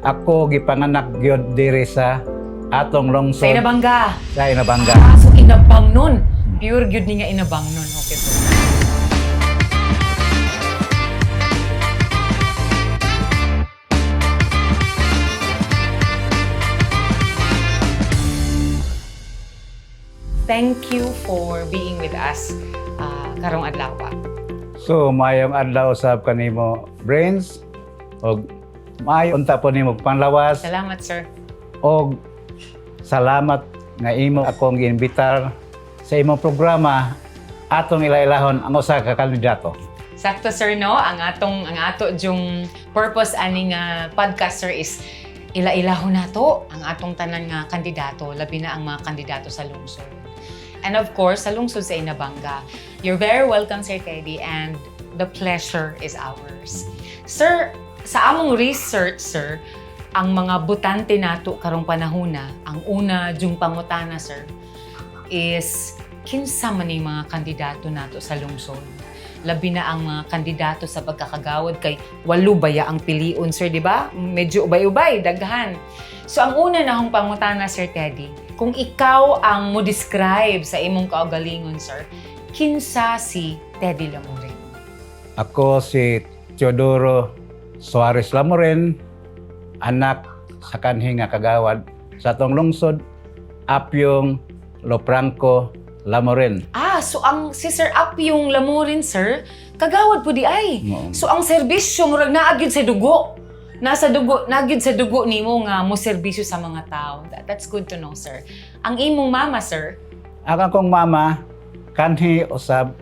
Ako gipanganak gyud diri sa atong lungsod. Sa Inabanga. Sa Inabanga. Ah, so inabang nun. Pure gyud ni nga inabang nun. Okay, sir. Thank you for being with us karong adlaw. So maayong adlaw usab kanimo, Brains, og maayo unta po nimo panlawas. Salamat, sir. Og salamat nga imo akong giimbitar sa imong programa atong ilailahon ang usa ka kandidato. Sakto, sir, no? Ang ato yung purpose ani nga podcast, sir, is ila-ilahon nato ang atong tanan nga kandidato, labi na ang mga kandidato sa lungsod. And of course, sa lungsod sa Inabanga. You're very welcome, Sir Teddy, and the pleasure is ours. Sir, sa among research, sir, ang mga butante nato karong panahona, ang una jung pangutana, sir, is kinsa man ni mga kandidato nato sa lungsod? Labi na ang mga kandidato sa pagkakagawad kay walo baya ang piliun, sir, di ba? Medyo ubay-ubay, daghan. So ang una na akong pangutana, Sir Teddy, kung ikaw ang mo describe sa imong kaugalingon, sir, kinsa si Teddy Lamurin? Ako si Teodoro Suarez Lamoren, anak sa kanhi nga kagawad sa atong lungsod, Apyong Lopranco Lamoren. Ah, so ang si Sir Apyong Lamurin, sir, kagawad po di ay. Oo. So ang serbisyo murag naa gyud sa dugo. Nasa dugo, naa gyud sa dugo nimo nga mo serbisyo sa mga tao. That's good to know, sir. Ang imong mama, sir? Ang akong mama, kanhi usab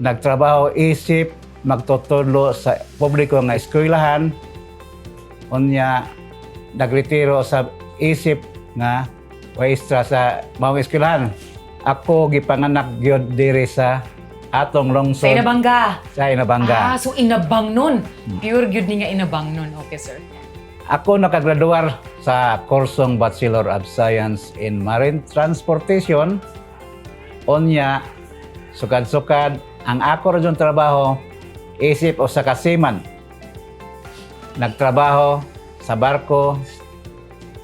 nagtrabaho isip magtutudlo sa publiko nga eskwelahan, unya nagretiro sa isip nga maestra sa maong eskwelahan. Ako gipanganak gyud diri sa atong lungsod. Sa Inabanga. Sa Inabanga. Ah, so inabang nun. Pure gyud ni nga inabang nun. Okay, sir. Ako nakagraduar sa kursong Bachelor of Science in Marine Transportation. Unya, sukad-sukad, ang ako ra jud trabaho, isip o sa kasiman. Nagtrabaho sa barko,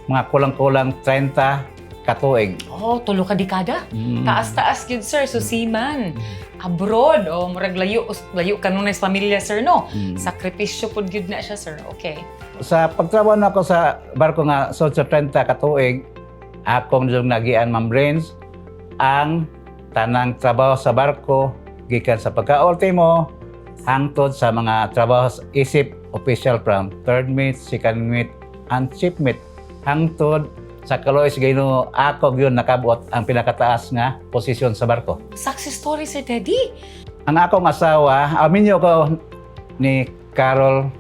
mga kulang-kulang 30 katuig. Oh, tulo ka dekada. Taas-taas gyud, sir. So seaman. Abroad, oh, murag layo layo kanunay sa pamilya, sir, no? Sakripisyo pud gyud na siya, sir. Okay. Sa pagtrabaho na ako sa barko nga sud sa 30 katuig, akong jud nagian, Ma'am Brains, ang tanang trabaho sa barko gikan sa pagka-ultimo hangtod sa mga trabaho sa isip official from third mate, second mate, and chief mate hangtod sa kaluoy sa Ginoo ako gyud nakabot ang pinakataas nga posisyon sa barko. Success story, Sir Teddy. Ang akong asawa, aminyo ko ni Carol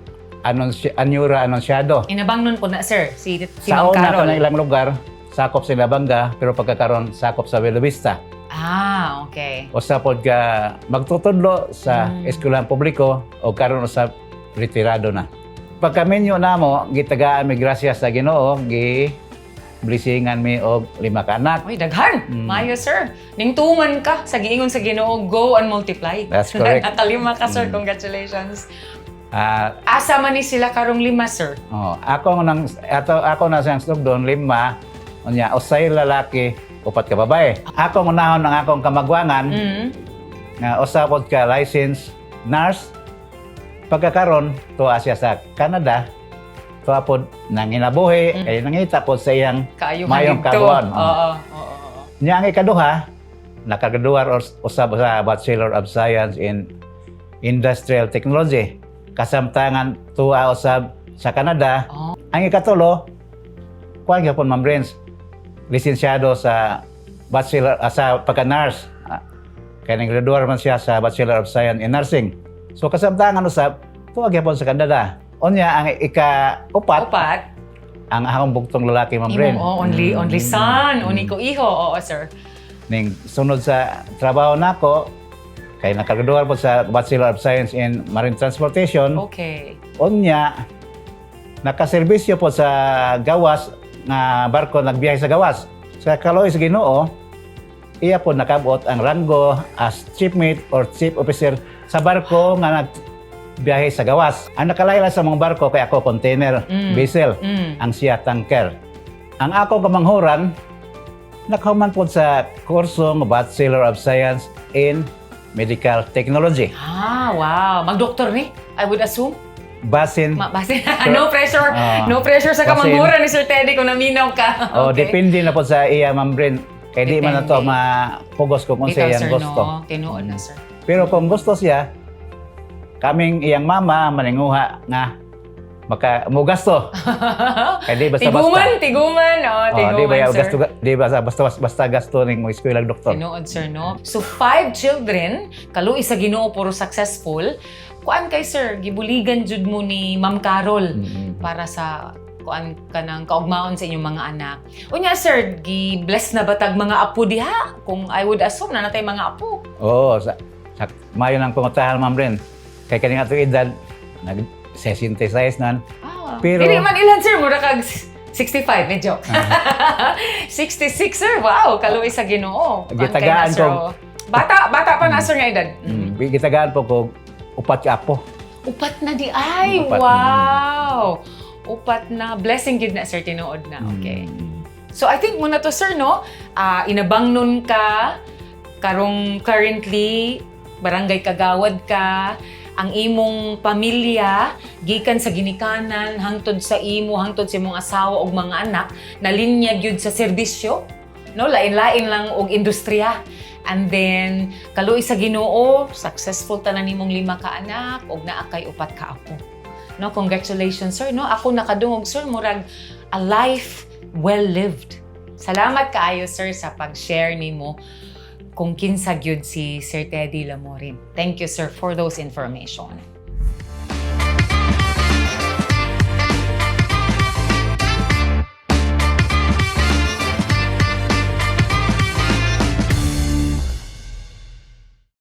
Anyura Anunciado. Inabang nun po na, sir, si Sa Ma'am una Carol. ka ilang lugar, sakop sa Inabanga, pero pagkakaroon sakop sa Bella Vista. Ah, okay. Usa pod ka magtutudlo sa eskwelahan publiko o karon usab retirado na. Pagkaminyo namo, gitagaan mi grasya sa Ginoo, gi blessingan mi og lima ka anak. Uy, daghan. Maayo, sir. Ning tuman ka sa giingon sa Ginoo, go and multiply. That's correct. Nakalima ka, sir. Congratulations. Ah, Asa man ni sila karong lima, sir? Oh, ako nang ato ako na siyang sugdon lima, unya usay lalaki, upat ka babae. Ako unahon ang akong kamagwangan nga usa pod ka license nurse. Pagkakaron tuwa siya sa Canada, tuwa pod nanginabuhi, kay nangita pod sa iyang Kaayuhan mayong didto. kabuan. Oo. Niya ang ikaduha, nakagraduar usab sa Bachelor of Science in Industrial Technology. Kasamtangan tuwa usab sa Canada. Ang ikatulo, kuan gyapon, Ma'am Brains, lisensyado sa bachelor sa pagka-nurse. Kay naggraduar man siya sa Bachelor of Science in Nursing. So kasamtangan usab tuwa gyapon sa Canada. Unya ang ika-upat, Upat. ang akong bugtong lalaki, Ma'am Brains. Imong oh, only son, uniko iho. Oo, sir. Ning sunod sa trabaho nako kay nakagraduar po sa Bachelor of Science in Marine Transportation. Unya nakaserbisyo po sa gawas nga barko, nagbiyahe sa gawas. Sa kaluoy sa Ginoo, iya po nakabot ang ranggo as chief mate or chief officer sa barko nga biyahe sa gawas. Ang nakalayla sa mga barko kay ako container vessel, ang siya tanker. Ang ako kamanghuran nakahuman po sa kurso nga Bachelor of Science in Medical Technology. Ah, wow. Magdoktor ni, I would assume. Basin Basin, no pressure. Ah. No pressure sa Basin. kamanghuran ni Sir Teddy kung naminaw ka. Oh, depende na po sa iya, Ma'am Brin. Kay di man na to Depende. mapugos kung unsa Bitaw, iyang sir, gusto. no? Tinuod na, sir. Pero kung gusto siya, kaming iyang mama maninguha nga maka mugasto. Kay di basta Tiguman, basta. tiguman. Oh, Oh, tiguman, di ba sir. gasto di ba basta basta gasto ning mo eskwela doktor. Tinuod, sir, no? So, five children, kaluoy sa Ginoo, puro successful. Kuan kay sir, gibuligan jud mo ni Ma'am Carol para sa kuan kanang kaugmaon sa inyong mga anak. Unya sir, gi-bless na ba tag mga apo diha? Kung I would assume na natay mga apo. Oo, sa mayo nang pangutahan, Ma'am Ren. Kay kaning atong edad nag 66 nan. Ah, Pero- dili man ilan sir, mura kag 65, medyo. 66 sir, wow, kaluoy sa Ginoo. Kuan kay na, Gitagaan sir, ko. oh. Bata, bata pa na sir nga edad. Gitagaan po ko upat ka apo. Upat na di ay, Upat. Wow. Upat na blessing gid na sir, tinuod na. Okay. So I think muna to sir, no? Ah, inabang nun ka karong currently barangay kagawad ka, ang imong pamilya gikan sa ginikanan hangtod sa imo, hangtod sa imong asawa ug mga anak, nalinya gyud sa serbisyo, no? Lain-lain lang og industriya. And then kaluoy sa Ginoo, successful tanan nimong lima ka anak ug naa kay upat ka apo, no? Congratulations sir, no? Ako nakadungog sir, murag a life well lived. Salamat kaayo sir sa pag-share nimo kung kinsa gyud si Sir Teddy Lamorin. Thank you sir for those information.